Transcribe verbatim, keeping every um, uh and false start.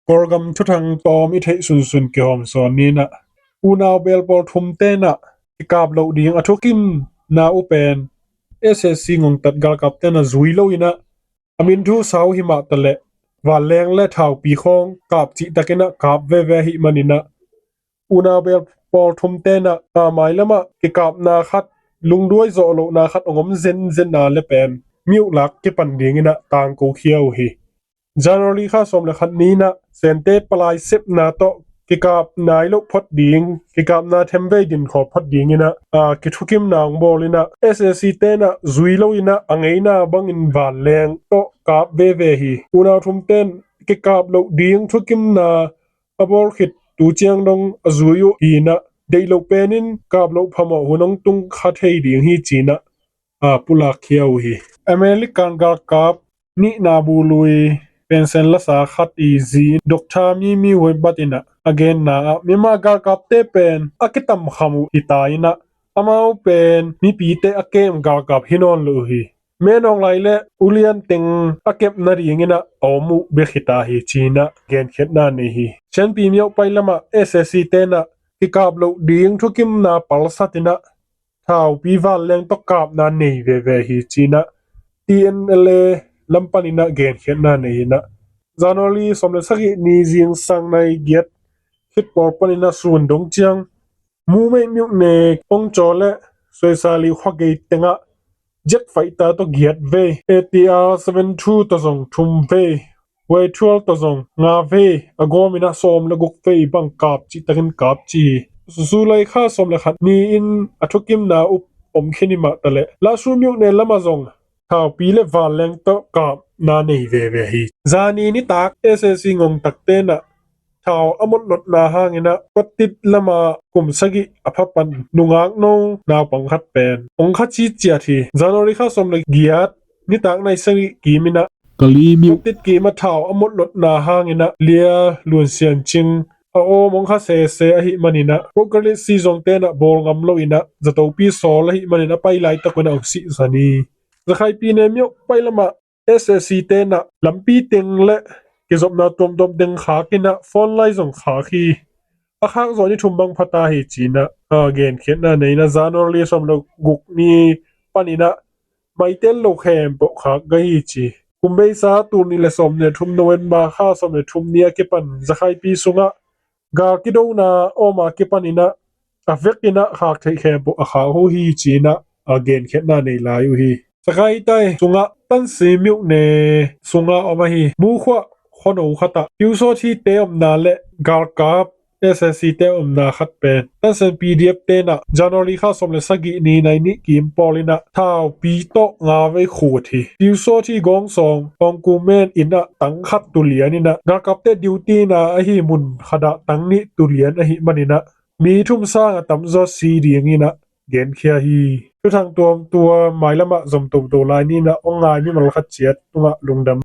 Kawlgam thuthang tawm i theih sunsun kihawm sawn ni in ah, unau beel pawl thum ten ah kikap loh ding a thukimna uh pen S A C ngongtat galkap ten ah zui lo in ah, a min thu sau hi mah taleh vanleng le thaupi khawng kap cihtak in ah kap veve ahih man in ah, unau beel pawl thum ten ah, a, mailam ah kikapna khat, lungduai zawh lohna khat hong om zenzen a le pen mi uh lak kipan ding in ah tangko khia uh hi. January kha sawm le khat ni in ah Sente palai sepna tawh kikap nai loh phot ding, kikapna themvei dinkhawl phot ding in ah, a, kithukimna hong bawl in ah, S A C ten ah zui lo in ah a ngeina bangin vanleng tawh kap veve hi. Unau thum ten kikap loh ding thukimna a bawl khit tu ciang dong a zui uh hi in ah, deih loh pen in kap loh phamawh hun hong tung kha thei ding hi ci in ah, a, pulak khia uh hi. American galkap nihna bu lui pension lasa khat i zi Doctor Mimi Weinberg in ah a genna ah, Myanmar galkapte pen a kitam kham uh hi ta in ah, amau pen mipite a kem galkap hi nawn lo uh hi. Min Aung Hlaing le U Lian teng a kepna ding in ah a om uh bek hi ta hi ci in ah genkhiatna nei hi. Sianpi myo pai lam ah S A C ten ah kikap loh ding thukimna palsat in ah thaupi vanleng tawh kapna nei veve hi ci in ah T N L A lam pan in ah genkhiatna nei in ah, January sawm le sagih ni zingsang nai giat khit pawl pan in ah sun dong ciang Mumeih myone Ong Caw le Soisa Liu khuagei teng ah jet fighter tawh giat vei, A T R seven two tawh zong thum vei, Y twelve tawh zong nga vei, a gawm in ah sawm le guk vei bang kap cihtak in kap ci hi. July kha sawm le khat ni in a thukimna uh om khin hi mah taleh Lasu myone lam ah zong thaupi le vanleng tawh kapna nei veve hi. Zani nitak S A C ngongtak ten ah thau a motlotna hang in ah Kotit lam ah kum sagih a pha pan nungak no naupang khat pen hong kha ciciat hi. January kha sawm le giat nitak nai sagih kim in ah Kali myo Kotit kim ah thau a motlotna hang in ah Lia Lun Sian Cing a awm hong kha sese ahih man in ah Kokalit si zong ten ah bawl ngam lo in ah zatopi sawl ahih man in ah pai laitak un ah hong sih zan hi. Zakhaipi ne myo pai lam ah S A C ten ah lampi teng le kizopna tuamtuam teng khak in ah phone line zong khak hi. A khak zawh ni thum bang pha ta hi ci in ah, a, genkhiatna nei in ah January sawm le guk ni pan in ah maitel lo khempeuh khak gai hi ci. Kum beisa tul nih le sawm le thum November kha sawm le thum ni a kipan Zakhaipi sungah gal kidona awm a kipan in ah a vek in ah khak theih khempeuh a khak uh hi ci in ah a genkhiatna nei lai uh hi. Sagaing State sungah Tansi myone sungah om ahi Mukhuah khuano khat ah Pyusawthi te omna le galkap S A C te omna khat pen Tansen P D F ten ah January kha sawm le sagih ni nai nih kim pawl in ah thaupi tawh nga vei khut hi. Pyusawthi gawngsawng Tawngkumen in ah tang khat tulian in ah galkapte duty na ahi mun khat ah tang nih tulian ahih man in ah mi thum sang a tamzaw si ding in ah genkhia hi. Thuthang tuamtuam mailam ah zom toto lai ni in ah hong ngai mimal khat ciat tungah lungdam.